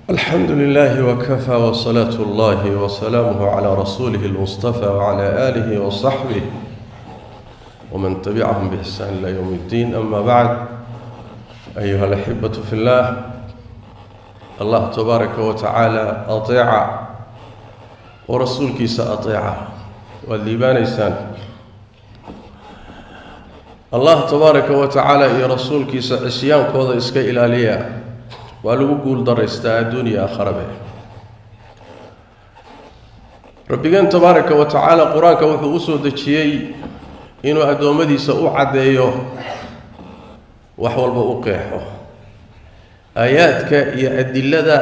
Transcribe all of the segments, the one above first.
الحمد لله وكفى وصلاة الله وسلامه على رسوله المصطفى وعلى آله وصحبه ومن تبعهم بإحسان إلى يوم الدين. أما بعد، أيها الأحبة في الله، الله تبارك وتعالى أطيع ورسولك سأطيع والليبانيسان. الله تبارك وتعالى يا رسولك سعسيان كوضا إسكا إلاليا ولو قول درستا الدنيا خربه. ربنا تبارك وتعالى قرآنك وحو usoo dejiyay inuu adoomadiisa u cadeeyo, wax walba u qeexo, aayaadka iyo adilada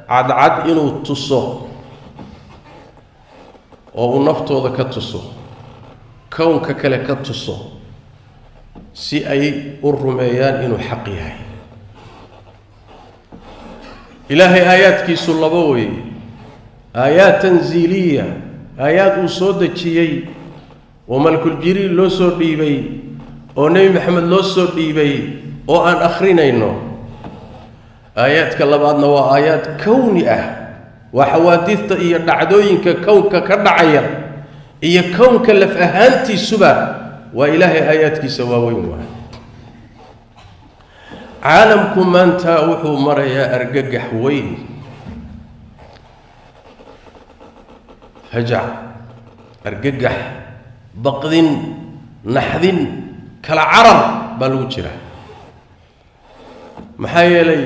cadcad inuu tuso oo uu naftooda ka tuso, kownka kale ka tuso, si ay u rumeeyaan inuu xaq yahay. Ilaahay aayaadkiisu laba weeye: aayaad tanziiliya, aayaad uu soo dejiyey oo malakul jibriil loo soo dhiibay oo Nebi Maxamed loo soo dhiibay oo aan akhrinayno. Aayaadka labaadna waa aayaad kowni ah, waa xawaadiidta iyo dhacdooyinka kownka ka dhacaya iyo kownka laf ahaantiisuba waa Ilaahay aayaadkiisa waaweyn. Waay caalamku maanta wuxuu marayaa argagax weyn, fajac, argagax, baqdin, naxdin, kala carar baa lagu jiraa. Maxaa yeelay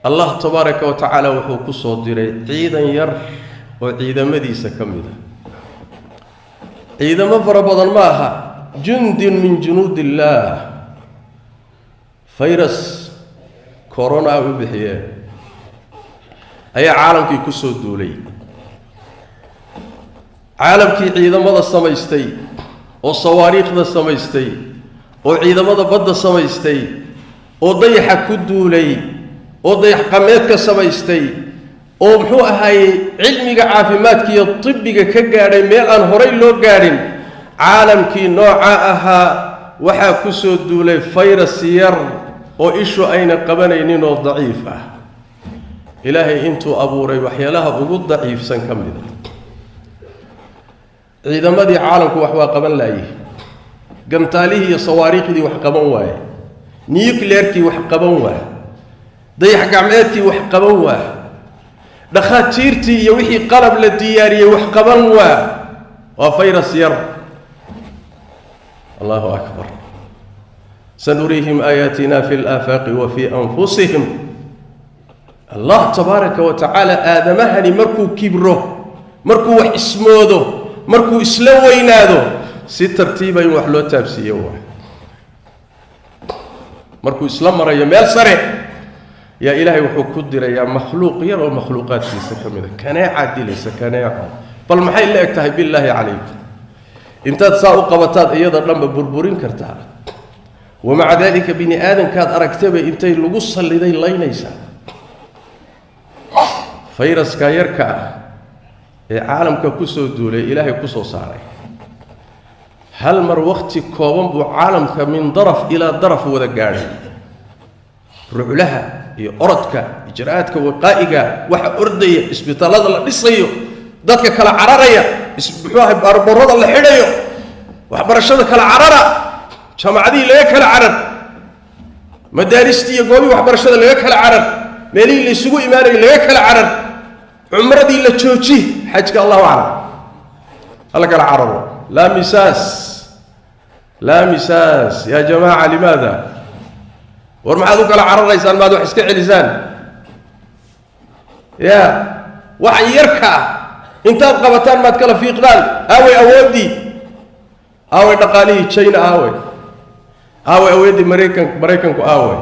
Allah tabaaraka wa tacaala wuxuu ku soo diray ciidan yar oo ciidamadiisa ka mid a. Ciidamo fara badan ma aha, jundin min junuud illaah, fayrus corona u bixiyeen ayaa caalamkii ku soo duulay. Caalamkii ciidamada samaystay oo sawaariikhda samaystay oo ciidamada badda samaystay oo dayaxa ku duulay oo dayax qameedka samaystay oo muxuu ahaayey cilmiga caafimaadka iyo tibbiga ka gaadhay meel aan horay loo gaadhin, caalamkii nooca ahaa waxaa ku soo duulay fayrus yar oo ishu ayna qabanaynin oo daciif ah. Ilaahay intuu abuuray waxyaalaha ugu daciifsan ka mid a. Ciidamadii caalamku wax waa qaban laayihi, gamtaalihii iyo sawaariikhdii wax qaban waaye, nuclearkii wax qaban waaye, dayax gacmeedkii wax qaban waa, dhakhaatiirtii iyo wixii qalab la diyaariyey wax qaban waa, waa fayrus yar. Allahu akbar. Sanuriihim aayaatina fi laafaaqi wa fii anfusihim. Allah tabaaraka wa tacaala aadamahani markuu kibro, markuu wax ismoodo, markuu isla weynaado, si tartiiba in wax loo taabsiiyo waay. Markuu isla marayo meel sare yaa Ilaahay wuxuu ku dirayaa makhluuq yar oo makhluuqaadkiisa ka mid a. Kaneecaa dilaysa, kaneeco. Bal maxay la eg tahay billaahi calaykum? Intaad saa u qabataad iyada dhanba burburin kartaa. Wamaca daalika bini aadamkaad aragtaba intay lagu salliday laynaysaa. Fayraska yarka ah ee caalamka ku soo duulay Ilaahay ku soo saaray, hal mar waqti kooban buu caalamka min daraf ilaa daraf wada gaadhay. Ruclaha iyo orodka, ijraa'aadka wiqaa'iga, waxa ordaya, isbitaallada la dhisayo, dadka kala cararaya, muxuu ahay, baarboorada la xidhayo, waxbarashada kala carara, jaamacadihii laga kala carar, madaaristii iyo goobihii waxbarashada laga kala carar, meelihii la isugu imaanayay laga kala carar, cumradii la jooji, xajka allahu aclam hala kala cararo. Laa misaas, laa misaas yaa jamaaca. Limaada? War maxaad u kala cararaysaan? Maad wax iska celisaan? Ya wax yarka ah intaad qabataan maad kala fiiqdaan? Aaway awooddii? Aaway dhaqaalihii China? Aaway, aaway awooddii Maraykanku? Aaway,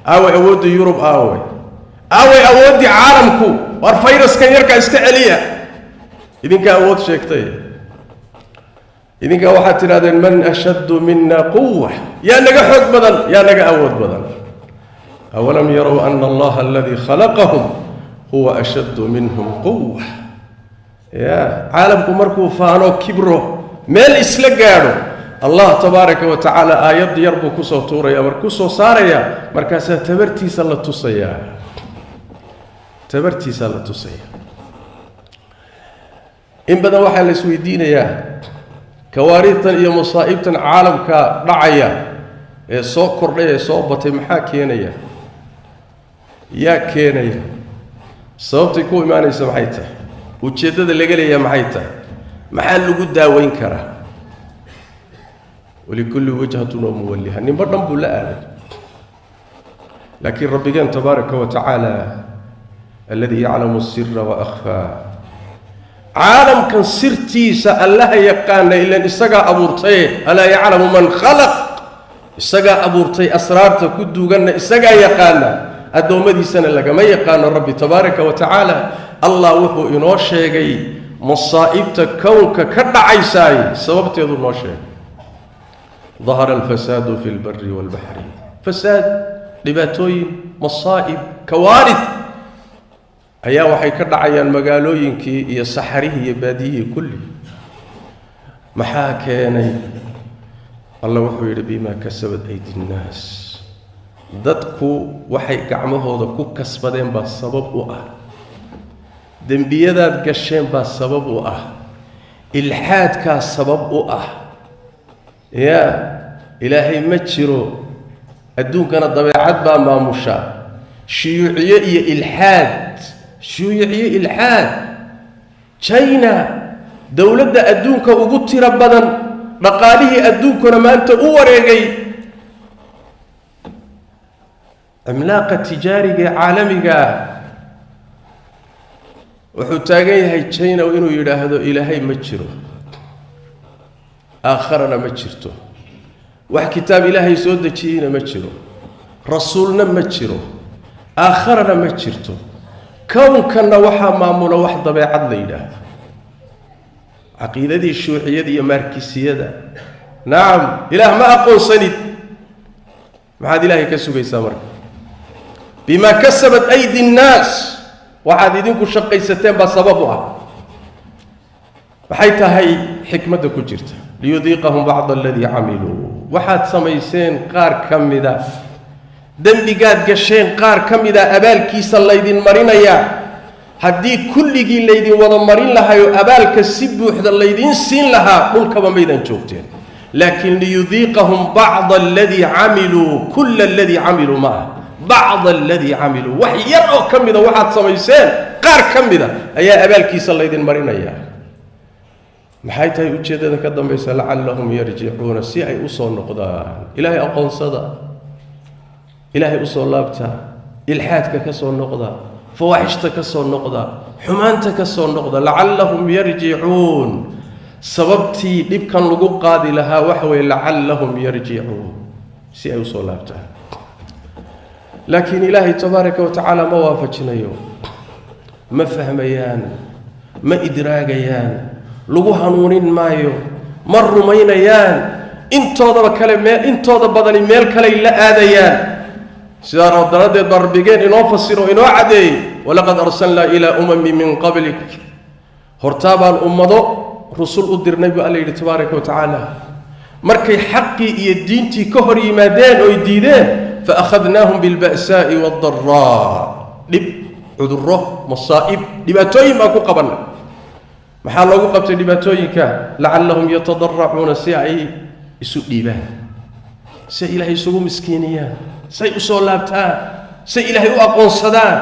aaway awooddii Yurub? Aaway, aaway awooddii caalamku? War fayraskan yarkaa iska celiya. Idinkaa awood sheegtay, idinkaa waxaad tidhahdeen man ashaddu mina quwa, yaa naga xoog badan, yaa naga awood badan. Awalam yarow ana allaha aladii khalaqahum huwa ashaddu minhum quwa. Ya caalamku markuu faano, kibro, meel isla gaadho, Allah tabaaraka wa tacaala aayad yar buu kusoo tuuraya, mar kusoo saaraya, markaasaa tabartiisa la tusayaa. Tabartiisaa la tusaya. In badan waxaa la isweydiinayaa kawaariidtan iyo masaa'ibtan caalamka dhacaya ee soo kordhay ee soo batay maxaa keenaya? Yaa keenaya? Sababtay ku imaanaysa maxay tahay? Ujeeddada laga leeyaha maxay tahay? Maxaa lagu daaweyn karaa? Walikulli wajhatun wa muwalliha, ninba dhan buu la aaday. Laakiin rabbigeen tabaaraka wa tacaala alladii yaclamu sira wa akhfaa, caalamkan sirtiisa allaha yaqaana, ilan isagaa abuurtaye, alaa yaclamu man khalaq, isagaa abuurtay, asraarta ku duuganna isagaa yaqaana, addoommadiisana lagama yaqaano. Rabbi tabaaraka wa tacaala allah wuxuu inoo sheegay masaa'ibta kownka ka dhacaysaay sababteedu noo sheegay. Dahara alfasaadu fi lbari waalbaxri, fasaad, dhibaatooyin, masaa'ib, kawaarith ayaa waxay ka dhacayaan magaalooyinkii iyo saxarihii iyo baadiyihii kulli. Maxaa keenay? Alla wuxuu yidhi bimaa kasabat aydi nnaas, dadku waxay gacmahooda ku kasbadeen baa sabab u ah, dembiyadaad gasheen baa sabab u ah, ilxaadkaa sabab u ah. Yaa ilaahay ma jiro, adduunkana dabeecad baa maamusha, shuyuuciye iyo ilxaad, shuyuuciye ilxaad. China dowladda adduunka ugu tiro badan, dhaqaalihii adduunkuna maanta u wareegay, cimlaaqa tijaariga ee caalamiga ah, wuxuu taagan yahay China inuu yidhaahdo ilaahay ma jiro, aakharana ma jirto, wax kitaab ilaahay soo dejiyeyna ma jiro, rasuulna ma jiro, aakharana ma jirto, kownkanna waxaa maamula wax dabeecad la yidhaahdo, caqiidadii shuuciyada iyo maarkisiyada. Nacam, ilaah ma aqoonsanid, maxaad ilaahay ka sugaysaa marka? Bimaa kasabat aydi nnaas, waxaad idinku shaqaysateen baa sabab u ah. Maxay tahay xikmadda ku jirta? Liyudiiqahum bacda aladii camiluu, waxaad samayseen qaar ka mida, dembigaad gasheen qaar ka mida abaalkiisa laydin marinayaa. Haddii kulligii laydin wada marin lahaayoo abaalka si buuxda laydiin siin lahaa, dhulkaba maydan joogteen. Laakiin liyudiiqahum bacda aladii camiluu, kulla aladii camiluu ma ah, bacda aladii camiluu, wax yar oo ka mida waxaad samayseen qaar ka mida ayaa abaalkiisa laydin marinayaa. Maxay tahay ujeeddada ka dambaysa? Lacallahum yarjicuuna, si ay usoo noqdaan. Ilaahay aqoonsada, ilaahay usoo laabta, ilxaadka ka soo noqda, fawaaxishta ka soo noqda, xumaanta ka soo noqda, lacallahum yarjicuun. Sababtii dhibkan lagu qaadi lahaa waxa weeye lacallahum yarjicuun, si ay usoo laabtaan. Laakiin ilaahay tabaaraka wa tacaala ma waafajinayo, ma fahmayaan, ma idraagayaan, lagu hanuunin maayo, ma rumaynayaan, intoodaba kale meel, intooda badani meel kaley la aadayaan. Sidaa daraaddeed baa rabbigeen inoo fasiro, inoo caddeeyey, walaqad arsalnaa ilaa umami min qablik, hortaa baan ummado rusul u dirnay buu alla yidhi tabaaraka wa tacaala. Markay xaqii iyo diintii ka hor yimaadeen oy diideen, fa akhadnaahum bilba'saa'i waaddaraa, dhib, cudurro, masaa'ib, dhibaatooyin baan ku qabannay. Maxaa loogu qabtay dhibaatooyinka? Lacallahum yatadaracuuna, si ay isu dhiibaan, si ay ilaahay isugu miskiiniyaan, si ay usoo laabtaan, si ay ilaahay u aqoonsadaan,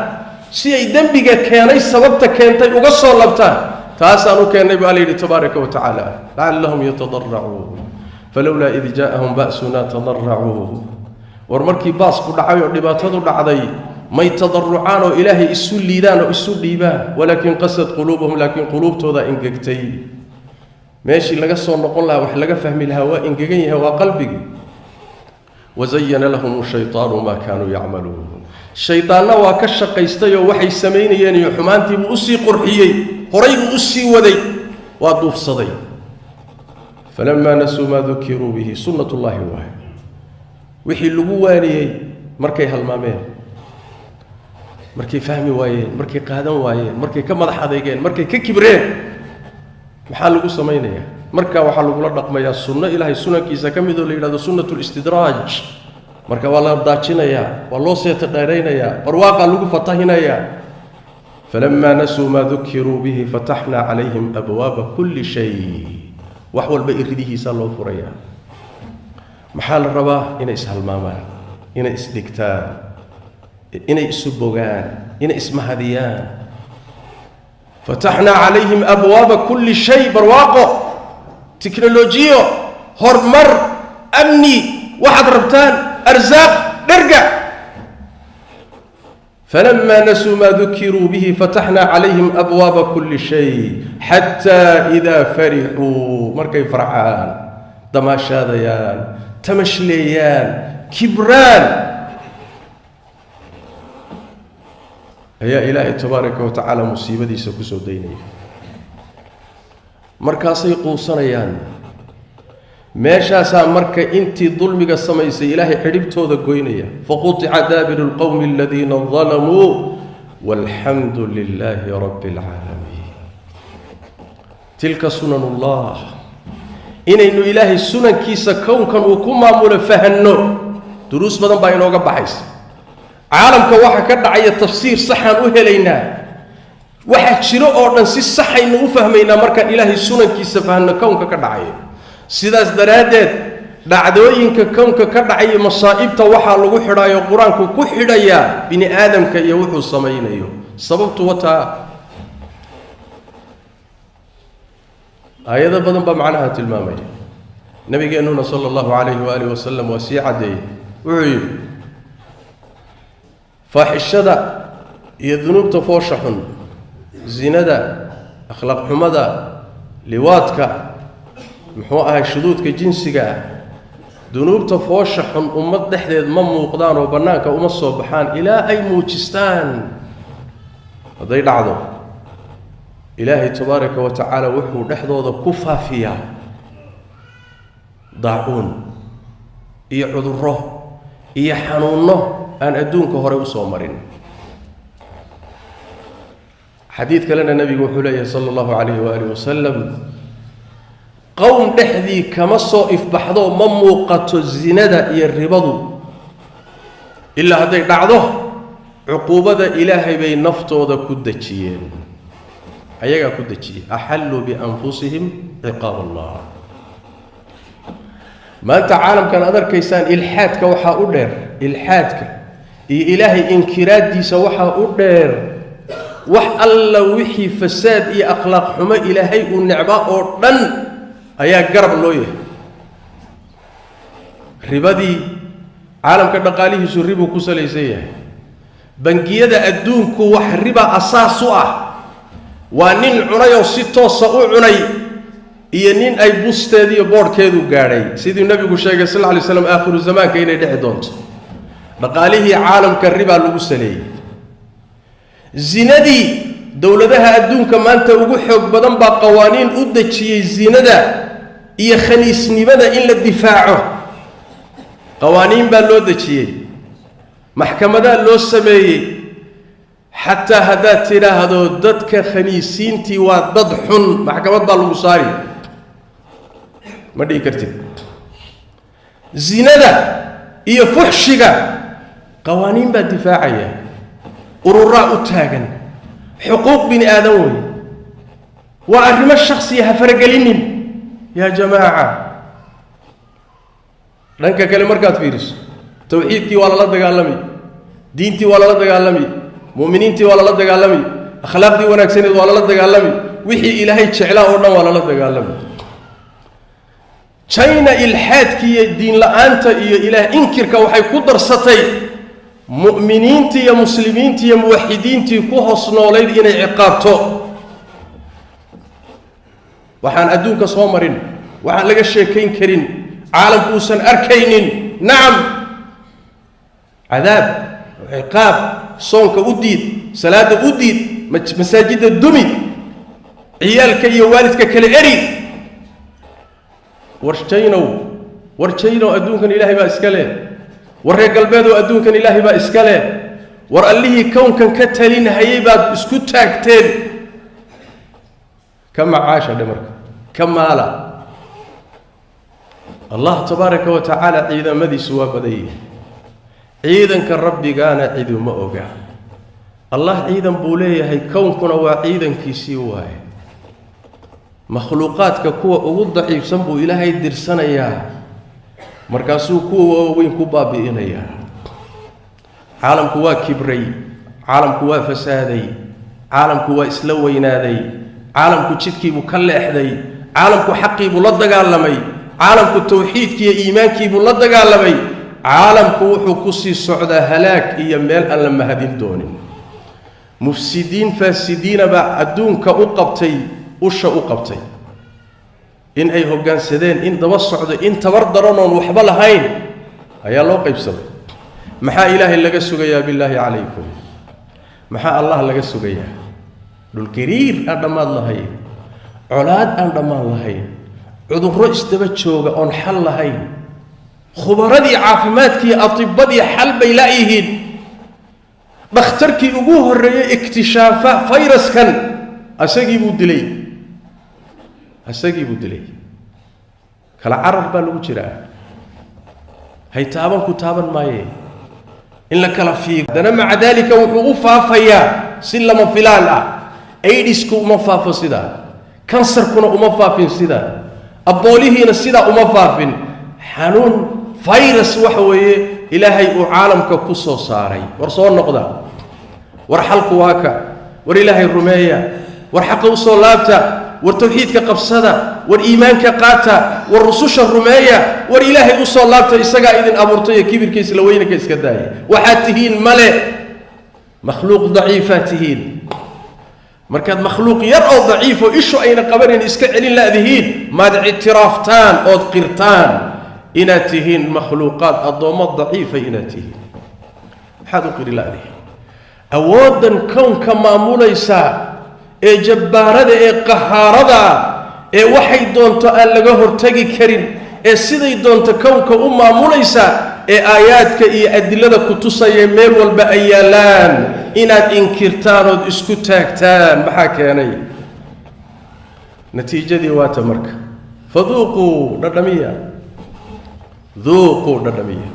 si ay dembiga keenay sababta keentay uga soo laabtaan. Taasaan u keennay buu alla yidhi tabaaraka wa tacaala, lacallahum yatadaracuun. Falowlaa id jaa'ahum ba'suna tadaracuu, war markii baasku dhacay oo dhibaatadu dhacday may tadarucaan oo ilaahay isu liidaan oo isu dhiibaan? Walaakin qasad quluubuhum, laakiin quluubtoodaa ingegtay. Meeshii laga soo noqon lahaa, wax laga fahmi lahaa waa ingegan yahay, waa qalbigii. Wazayana lahum shaytaanu maa kaanuu yacmaluun, shaydaanna waa ka shaqaystay oo waxay samaynayeen iyo xumaantiibuu usii qurxiyey, horay buu usii waday, waa duufsaday. Falamaa nasuu maa dukiruu bihi, sunnat ullaahi waay, wixii lagu waaniyey markay halmaameen, markay fahmi waayeen, markay qaadan waayeen, markay ka madax adeegeen, markay ka kibreen, maxaa lagu samaynayaa? Marka waxaa lagula dhaqmayaa sunno ilaahay sunankiisa ka mid oo la yidhahdo sunnat listidraaj. Marka waa la daajinayaa, waa loo seeta dheeraynayaa, barwaaqaa lagu fatahinayaa. Falamaa nasuu maa dukiruu bihi fataxnaa calayhim abwaaba kulli shay. Wax walba iridihiisaa loo furayaa. Maxaa la rabaa? Inay ishalmaamaan, inay isdhigtaan, inay isu bogaan, inay ismahadiyaan. Fataxnaa calayhim abwaaba kulli shay, barwaaqo, tiknolojiyo, horumar, amni, waxaad rabtaan, arsaaq, dherga. Falamaa nasuu maa dukiruu bihi fataxnaa calayhim abwaaba kulli shay xataa idaa farixuu, markay farxaan, damaashaadayaan, tamashleeyaan, kibraan, ayaa Ilaahay tabaaraka wa tacaala musiibadiisa kusoo daynaya. Markaasay quusanayaan. Meeshaasaa marka intii dulmiga samaysay Ilaahay xidhibtooda goynaya. Faqutica daabiru lqowmi aladiina dalamuu walxamdu lilaahi rabbi alcaalamiin. Tilka sunan ullah. Inaynu Ilaahay sunankiisa kownkan uu ku maamulo fahanno, duruus badan baa inooga baxaysa. Caalamka waxa ka dhacaya tafsiir saxaan u helaynaa, waxa jiro oo dhan si saxaynu u fahmaynaa markaan Ilaahay sunankiisa fahanno kownka ka dhacaya. Sidaas daraaddeed dhacdooyinka kownka ka dhacaya, masaa'ibta, waxaa lagu xidhaayo qur-aanku ku xidhayaa bini aadamka iyo wuxuu samaynayo. Sababtu wataa, aayado badan baa macnaha tilmaamaya. Nabigeennuna sala allahu calayhi waaalih wasalam waa sii caddeeyey, wuxuu yidhi faaxishada iyo dunuubta foosha xun, zinada, akhlaaq xumada, liwaadka, muxuu ahay, shuduudka jinsiga ah, dunuubta foosha xun ummad dhexdeed ma muuqdaan oo bannaanka uma soo baxaan ilaa ay muujistaan. Hadday dhacdo, Ilaahay tabaaraka wa tacaala wuxuu dhexdooda ku faafiyaa daacuun iyo cudurro iyo xanuunno aan adduunka hore usoo marin. Xadiid kalena nebigu wuxuu leeyahay sala allahu calayhi waaalih wasalam, qowm dhexdii kama soo ifbaxdo, ma muuqato zinada iyo ribadu, ilaa hadday dhacdo cuquubada Ilaahay bay naftooda ku dejiyeen, ayagaa ku dejiyey. Axalluu bianfusihim ciqaab allah. Maanta caalamkan aad arkaysaan ilxaadka waxaa u dheer, ilxaadka iyo Ilaahay inkiraaddiisa waxaa u dheer wax alla wixii fasaad iyo akhlaaq xumo Ilaahay uu necbaa oo dhan ayaa garab loo yahay. Ribadii, caalamka dhaqaalihiisu ribuu ku salaysan yahay. Bangiyada adduunku wax riba asaas u ah. Waa nin cunay oo si toosa u cunay iyo nin ay busteedu iyo boodhkeedu gaadhay, sidii nebigu sheegay sal lla lay slam aakhiru zamaanka inay dhici doonto. Dhaqaalihii caalamka ribaa lagu saleeyey. Zinadii, dowladaha adduunka maanta ugu xoog badan baa qawaaniin u dejiyey zinada iyo khaniisnimada in la difaaco. Qawaaniin baa loo dejiyey, maxkamadaa loo sameeyey. Xataa haddaad tidhaahdo dadka khaniisiintii waa dad xun, maxkamad baa lagu saari, ma dhihi kartid. Zinada iyo fuxshiga qawaaniin baa difaacaya, ururaa u taagan, xuquuq bini aadan wey, waa arrimo shaksiya, ha faragelinin yaa jamaaca. Dhanka kale markaad fiiriso, tawxiidkii waa lala dagaalami, diintii waa lala dagaalami, mu'miniintii waa lala dagaalami, akhlaaqdii wanaagsaneed waa lala dagaalami, wixii Ilaahay jeclaa oo dhan waa lala dagaalami. China ilxaadkii iyo diin la-aanta iyo ilaah inkirka waxay ku darsatay mu'miniintii iyo muslimiintii iyo muwaxidiintii ku hoos noolayd inay ciqaabto. Waxaan adduunka soo marin, waxaan laga sheekayn karin, caalamku uusan arkaynin. Nacam, cadaab, ciqaab, soonka u diid, salaada u diid, masaajidda dumi, ciyaalka iyo waalidka kale eri. War jaynow, war jaynow, adduunkan Ilaahay baa iska leh. War reer galbeedow, adduunkan Ilaahay baa iska leh. War allihii kownkan ka talinhayay baad isku taagteen, ka macaasha dhe marka, ka maala. Allah tabaaraka wa tacaala ciidamadiisu waa badan yihi, ciidanka rabbigaana ciduma oga. Allah ciidan buu leeyahay, kownkuna waa ciidankiisii waaye. Makhluuqaadka kuwa ugu daciifsan buu Ilaahay dirsanayaa, markaasuu kuwa waaweyn ku baabi'inayaa. Caalamku waa kibray, caalamku waa fasaaday, caalamku waa isla weynaaday, caalamku jidkiibuu ka leexday, caalamku xaqiibuu la dagaalamay, caalamku tawxiidkiiyo iimaankiibuu la dagaalamay. Caalamku wuxuu kusii socdaa halaag iyo meel aan la mahadin doonin. Mufsidiin faasidiina baa adduunka u qabtay, usha u qabtay, in ay hoggaansadeen, in daba socdo, in tabar daranoon waxba lahayn ayaa loo qaybsaday. Maxaa Ilaahay laga sugayaa? Billaahi calaykum, maxaa Allah laga sugayaa? Dhulgariir aan dhammaad lahayn, colaad aan dhammaan lahayn, cudurro isdaba jooga oon xal lahayn, khubaradii caafimaadkii atibadii xal bay la'yihiin. Dhakhtarkii ugu horreeyey ikhtishaafa fayraskan asagii buu dilay, asagii buu dilay. Kala carar baa lagu jiraa, hay taaban ku taaban maaye, in la kala fiigo. Haddana maca daalika wuxuu u faafayaa si lama filaan ah. Aidisku uma faafo sidaa, kansarkuna uma faafin sidaa, abboolihiina sidaa uma faafin. Xanuun fayrus waxa weeye Ilaahay uu caalamka ku soo saaray. War soo noqda, war xalku waa ka, war Ilaahay rumeeya, war xaqa u soo laabta, war tawxiidka qabsada, war iimaanka qaata, war rususha rumeeya, war Ilaahay u soo laabta, isagaa idin abuurtay ee kibirka isla weynanka iska daaya. Waxaad tihiin male, makhluuq daciifaad tihiin. Markaad makhluuq yar oo daciifo ishu ayna qabanayn iska celin la'dihiin, maad ictiraaftaan ood qirtaan inaad tihiin makhluuqaad addoommo daciifa inaad tihiin. Maxaad u qiri la'dihiin? Awooddan kownka maamulaysa ee jabbaarada ee qahaarada ee waxay doonto aan laga hortagi karin, ee siday doonto kownka u maamulaysa, ee aayaadka iyo adilada ku tusaya meel walba ay yaallaan, inaad inkirtaan ood isku taagtaan maxaa keenay? Natiijadii waata marka, faduuquu dhadhamiya, duuquu dhadhamiya.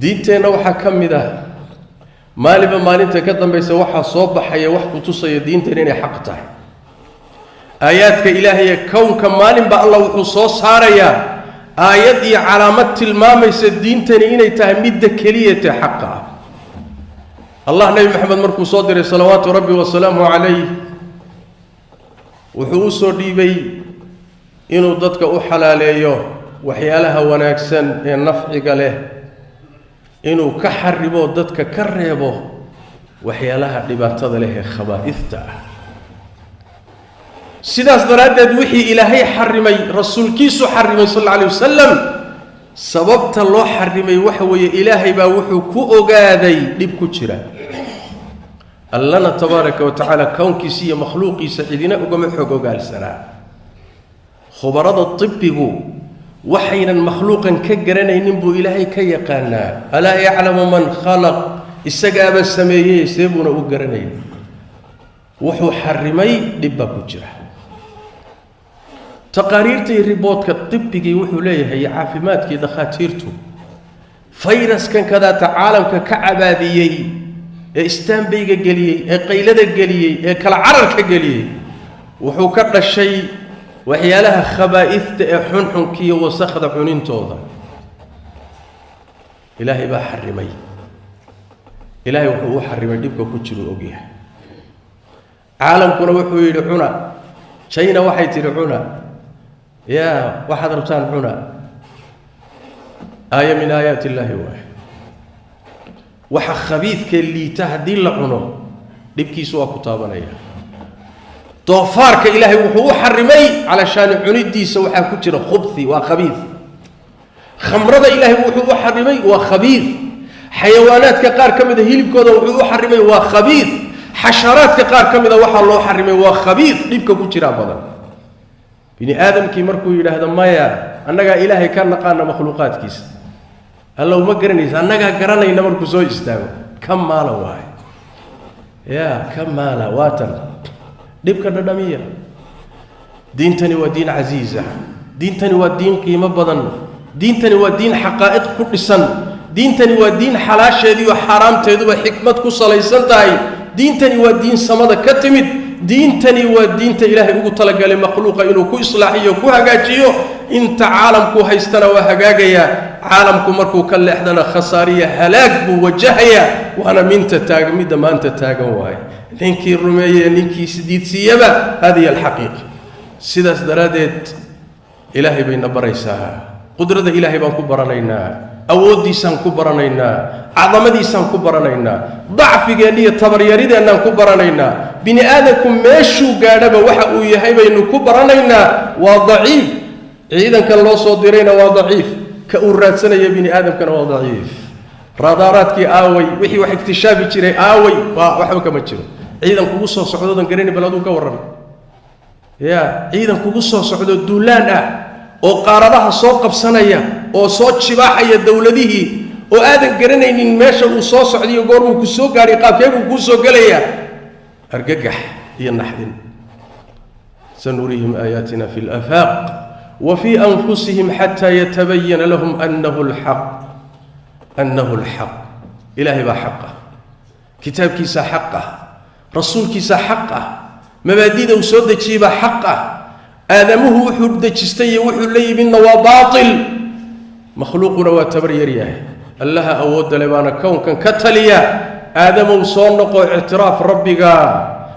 Diinteenna waxaa ka mid ah maalinba maalinta ka dambaysa waxaa soo baxaya wax ku tusaya diinteena inay xaq tahay. Aayaadka Ilaahay ee kownka maalinba Allah wuxuu soo saarayaa aayad iyo calaamad tilmaamaysa diintani inay tahay midda keliyate xaqa ah. Allah Nebi Maxamed markuu soo diray salawaatu rabbi wasalaamu calayh, wuxuu u soo dhiibay inuu dadka u xalaaleeyo waxyaalaha wanaagsan ee nafciga leh, inuu ka xaribo dadka ka reebo waxyaalaha dhibaatada leh ee khabaa'ifta ah. Sidaas daraaddeed wixii Ilaahay xarimay, rasuulkiisu xarimay sal alla alayh wasalam, sababta loo xarimay waxa weeye Ilaahay baa wuxuu ku ogaaday dhib ku jira. Allana tabaaraka wa tacaala kownkiisa iyo makhluuqiisa cidina ugama xog ogaalsanaa. Khubarada tibbigu waxaynan makhluuqan ka garanaynin buu Ilaahay ka yaqaanaa. Alaa yaclamu man khalaq, isagaaba sameeyey, see buuna u garanayn? Wuxuu xarimay dhib baa ku jira. Taqaariirta iyo riboodka tibbigii wuxuu leeyahay caafimaadkii dhakhaatiirtu, fayraskan kadaata caalamka ka cabaadiyey ee istaanbayga geliyey ee qaylada geliyey ee kala cararka geliyey, wuxuu ka dhashay waxyaalaha khabaa'ifta ee xunxunkiiyo wasakhda cunintooda. Ilaahay baa xarimay. Ilaahay wuxuu u xarimay dhibka ku jiruu ogyahay. Caalamkuna wuxuu yidhi cuna. China waxay tidhi cuna, yaa waxaad rabtaan cuna. Aaya min aayaati illaahi waay. Waxa khabiidkee liita haddii la cuno dhibkiisu waa ku taabanaya. Doofaarka Ilaahay wuxuu u xarimay calashaani cunidiisa waxaa ku jira khubthi, waa khabiid. Khamrada Ilaahay wuxuu u xarimay waa khabiid. Xayawaanaadka qaar ka mida hilibkooda wuxuu u xarimay waa khabiid. Xasharaadka qaar ka mida waxaa loo xarimay waa khabiid, dhibka ku jiraa badan. Bini aadamkii markuu yidhaahdo maya, annagaa Ilaahay ka naqaana makhluuqaadkiisa, allow ma garanaysa, annagaa garanayna, markuu soo istaago ka maala waaye, yaa ka maala waatan dhibka dhadhamiya. Diintani waa diin casiisa, diintani waa diin qiimo badan, diintani waa diin xaqaa'iq ku dhisan, Diintani waa diin xalaasheediiyo xaaraamteeduba xikmad ku salaysan tahay. Diintani waa diin samada ka timid. Diintani waa diinta Ilaahay ugu talagalay makhluuqa inuu ku islaaxiyo, ku hagaajiyo. Inta caalamku haystana waa hagaagayaa, caalamku markuu ka leexdana khasaariya halaag buu wajahayaa. Waana minta taagan, midda maanta taagan waaye. Ninkii rumeeye, ninkii sidiidsiiyaba, hadihi alxaqiiqa. Sidaas daraaddeed Ilaahay bayna baraysaa, qudrada Ilaahay baan ku baranaynaa, awooddiisaan ku baranaynaa, cadamadiisaan ku baranaynaa, dacfigeenna iyo tabaryarideennaan ku baranaynaa. Bini aadamku meeshuu gaadhaba waxa uu yahay baynu ku baranaynaa. Waa daciif, ciidankan loo soo dirayna waa daciif, ka uu raadsanaya bini aadamkana waa daciif. Raadaaraadkii aaway, wixii wax ikhtishaafi jiray aaway, waa waxba kama jiro. Ciidan kugu soo socdoodan garani, bal aduu ka warran. Ya ciidan kugu soo socdo duulaan ah oo qaaradaha soo qabsanaya oo soo jibaaxaya dowladihii, oo aadan garanaynin meesha uu soo socdayo, goormuu ku soo gaadhay, qaabkee buu kuu soo gelayaa, argagax iyo naxdin. Sanuriihim aayaatina fi lafaaq wa fii anfusihim xataa yatabayana lahum anahu lxaq, annahu alxaq. Ilaahay baa xaq ah, kitaabkiisaa xaq ah, rasuulkiisaa xaq ah, mabaadida uu soo dejiyey baa xaq ah. Aadamuhu wuxuu dejistay iyo wuxuu la yimidna waa baatil, makhluuquna waa tabar yar yahay. Allaha awoodda le baana kownkan ka taliya. Aadamow soo noqo, ictiraaf rabbiga,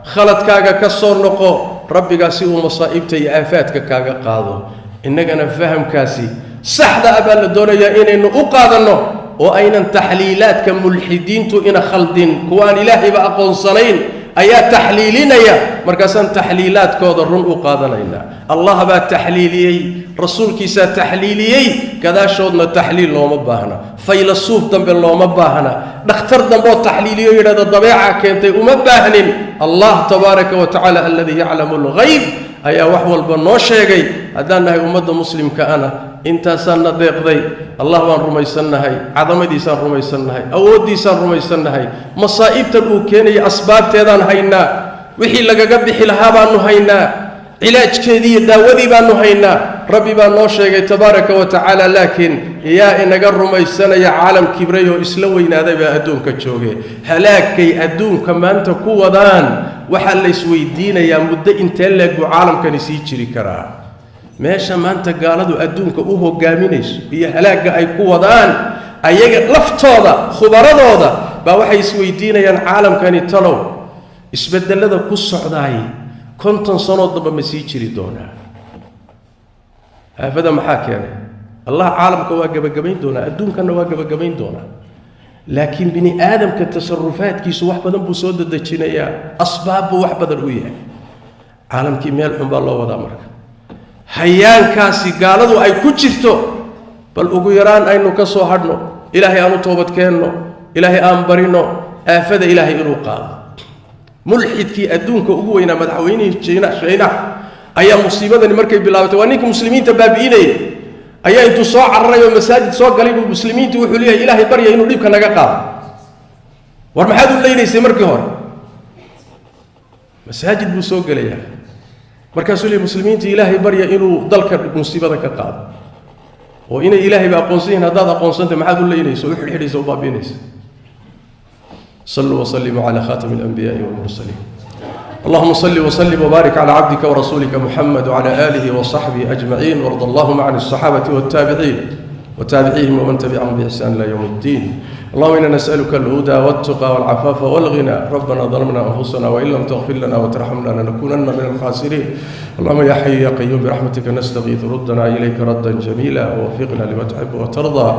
khaladkaaga ka soo noqo, rabbigaa si uu masaa'ibta iyo aafaadka kaaga qaado. Innagana fahamkaasi saxda ah baa la doonayaa inaynu u qaadanno, oo aynan taxliilaadka mulxidiintu ina khaldin. Kuwa aan ilaahayba aqoonsanayn ayaa taxliilinaya, markaasaan taxliilaadkooda run u qaadanaynaa. Allah baa taxliiliyey, rasuulkiisaa taxliiliyey, gadaashoodna taxliil looma baahna, faylasuuf dambe looma baahna, dhakhtar dambeoo taxliiliyo yidhahda dabeeca keentay uma baahnin. Allah tabaaraka wa tacaala aladii yaclamu alghayb ayaa wax walba noo sheegay. Haddaan nahay ummadda muslimka ana, intaasaanna deeqday. Allah baan rumaysannahay, cadamadiisaan rumaysannahay, awooddiisaan rumaysannahay, masaa'ibtan uu keenaya asbaabteedaan haynaa, wixii lagaga bixi lahaa baanu haynaa, cilaajkeedii iyo daawadii baanu haynaa. Rabbi baa noo sheegay tabaaraka wa tacaala. Laakiin yaa inaga rumaysanaya caalam kibray oo isla weynaaday baa adduunka jooge. Halaagkay adduunka maanta ku wadaan waxaa la isweydiinayaa muddo intee leeg buu caalamkani sii jiri karaa. Meesha maanta gaaladu adduunka u hogaaminayso iyo halaagga ay ku wadaan, ayaga laftooda khubaradooda baa waxay isweydiinayaan caalamkani talow isbedelada ku socdaay 50 sanoo damba ma sii jiri doonaa? Aafada maxaa keenay? Allah caalamka waa gabagabayn doonaa, adduunkanna waa gabagabayn doonaa, laakiin bini aadamka tasarufaadkiisu wax badan buu soo dedejinayaa, asbaab buu wax badan u yahay. Caalamkii meel xun baa loo wadaa. Marka hayaankaasi gaaladu ay ku jirto, bal ugu yaraan aynu ka soo hadhno, Ilaahay aan u toobad keenno, Ilaahay aan barino aafada Ilaahay inuu qaado. Mulxidkii adduunka ugu weynaa, madaxweynihii Shiinaha, ayaa musiibadani markay bilaabatay, waa ninka muslimiinta baabi'inayay, ayaa intuu soo cararay oo masaajid soo galay buu muslimiintu wuxuu leeyahay Ilaahay barya inuu dhibka naga qaado. War maxaad u leynaysay markii hore? Masaajid buu soo gelayaa, markaasuu leeyahy muslimiinta Ilaahay barya inuu dalka musiibada ka qaado. Oo inay Ilaahayba aqoonsan yihin, haddaad aqoonsantay maxaad u leynaysa, u xidhxidhaysa, u baabi'inaysa? صلوا وسلموا على خاتم الأنبياء والمرسلين. اللهم صل وسلم وبارك على عبدك ورسولك محمد وعلى آله وصحبه أجمعين، وارض اللهم عن الصحابة والتابعين وتابعيهم ومن تبعهم بإحسان إلى يوم الدين. اللهم إنا نسألك الهدى والتقى والعفاف والغنى. ربنا ظلمنا أنفسنا وإن لم تغفر لنا وترحمنا لنكونن من الخاسرين. اللهم يا حي يا قيوم برحمتك نستغيث، ردنا إليك ردا جميلا ووفقنا لما تحب وترضى.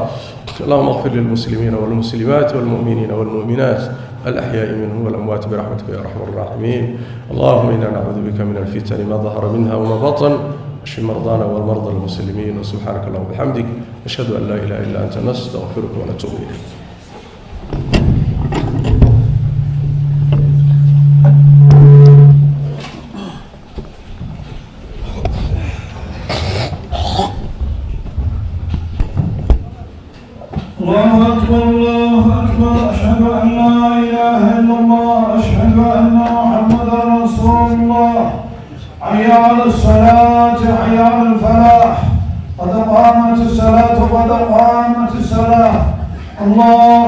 اللهم اغفر للمسلمين والمسلمات والمؤمنين والمؤمنات الأحياء منهم والأموات برحمتك يا أرحم الراحمين. اللهم إنا نعوذ بك من الفتن ما ظهر منها وما بطن. اشف مرضانا والمرضى المسلمين. وسبحانك اللهم وبحمدك، نشهد أن لا إله إلا أنت، نستغفرك ونتوب إليك. الله أكبر، الله أكبر، أشهد أن لا إله إلا الله، أشهد أن محمدا رسول الله. حي على الصلاة، حي على الفلاح، قد قامت الصلاة، قد قامت الصلاة. الله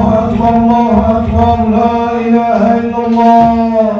الله أكبر، الله أكبر، لا إله إلا الله.